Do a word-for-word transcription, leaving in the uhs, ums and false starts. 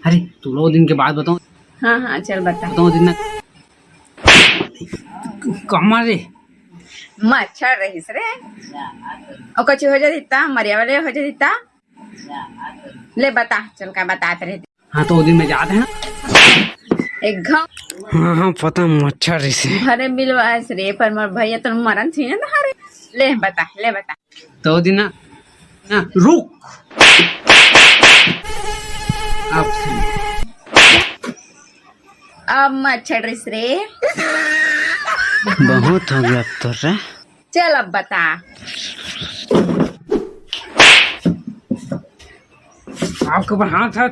अरे, तोला ओ दिन के बात बताऊं? हाँ, हाँ, चल बता। बताऊं ओ दिन ना? कमा रे। मच्छर रहिस रे। ओ कछु हो जाती ता, मरिया वाले हो जाती ता। ले बता, चल का बतात रहे। हाँ, तो ओ दिन मैं जात हे ना। एक घाव। हाँ, हाँ, पता मच्छर रहिस हे। भरे बिलवास रे, पर मोर भैया तो मरन थी ना तहारे। ले बता, ले बता। तो ओ दिन ना, ना, रुक। अब सुन। अब मच्छर रहिस रे। बहुत हो गया अब तो रे। चल अब बता। आपके ऊपर हाथ है।